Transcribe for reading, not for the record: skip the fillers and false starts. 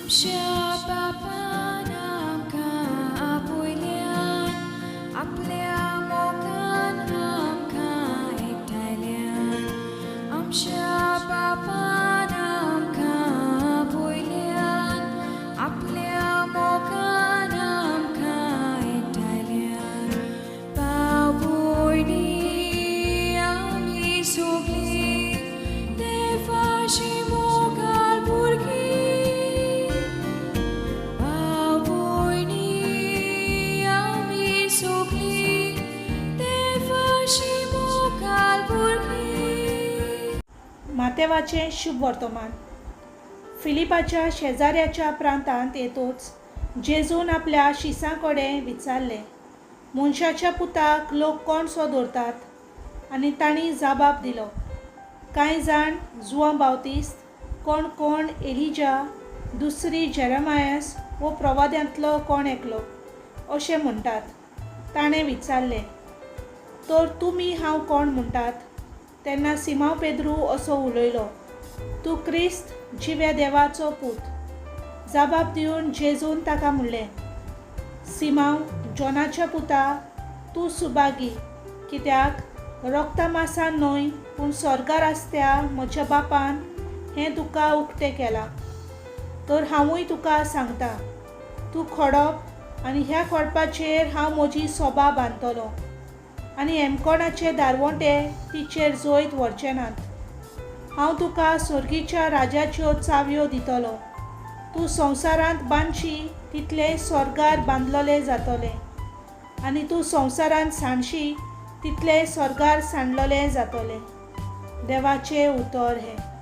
आमच्या बापान आमकां आपयल्यान, आपल्या मोगान आमकां एकठांयल्यान. आमच्या बापान आमकां आपयल्यान, आपल्या मोगान आमकां एकठांयल्यान. भाव भयणी आमी सगळीं देवाची मोगाळ भुरगीं. भाव भयणी आमी सगळीं देवाची मोगाळ भुरगीं. मातेवाचें शुभ वर्तमान. फिलिपाच्या शेजाऱ्याच्या प्रांतांत येतोच जेजून आपल्या शिसां कडेन विचारलें, मनशाच्या पुताक लोक कोण सो धरतात? आनी तांणी जाबाब दिलो, कांय जाण जुआंव बावतिस्त, कोण कोण एलिजा, दुसरी जेरेमायस वो प्रवाद्यांतलो कोण एकलो अशें म्हणटात. ताणें विचारलें, तर तुमी हांव कोण म्हणटात? तेन्ना सिमांव पेद्रू असो उलयलो, तूं क्रिस्त, जिव्या देवाचो पूत. जाबाब दिवन जेजून ताका म्हणलें, सिमांव, जॉनाच्या पुता, तूं सुभागी, कित्याक रोगता मासान न्हय पूण स्वर्गार आसत्या म्हज्या बापान हें तुका उक्तें केलां. तर हांवूय तुका सांगता, तूं खडप आनी ह्या खडपाचेर हांव म्हजी सोबा बांदतलो आनी हेमकोणाचे दारवंटे तिचेर जैत व्हरचे नात. हांव तुका सर्गीच्या राजाच्यो चावयो दितलो. तूं संवसारांत बांदशी तितलें स्वर्गार बांदलोलें जातलें आनी तूं संवसारांत सांडशी तितलें स्वर्गार सांडलोलें जातलें. देवाचें उतर हें.